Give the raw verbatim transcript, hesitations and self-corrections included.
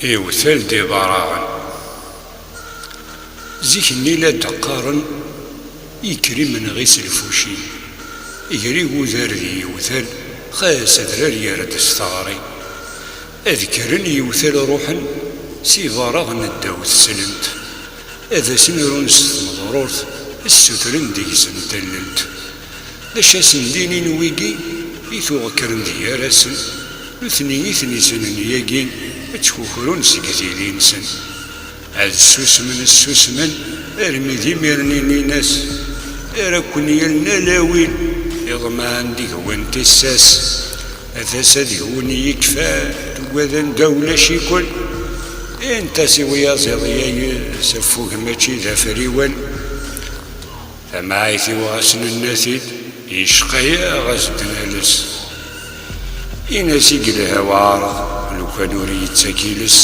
Iwtal d ibaraɣen. Zik-nni la d-qqaren: "Yekker imenɣi s lfuci, gar igudar d yiwtal, xas adrar yerra-d s teɣri." Ad kkren yiwtal ruḥen s ibaraɣen ddaw teslent, ad asen-run s tmeḍrurt, ssutren deg-sen tallelt. D acu asen-d-inin wigi i tuɣ kkren d gar-asen? Nutni i ten-issnen yagi, ad ttkukrun seg tili-nsen. Ad ssusmen, ssusmen, armi d imiren inin-as: "Ara ken-yallen alawin, iḍemɛen deg-wen tissas. Ad as ad gwen yekfa, tugaden da ulac-iken." Intas i uyaziḍ yayes, affug mačči d afriwen. Tamɛayt-iw ɣas nenna-t-id, yecqa-yaɣ as-d-nales. Ini-as i yelha waɛreḍ, lukan ur yettak iles.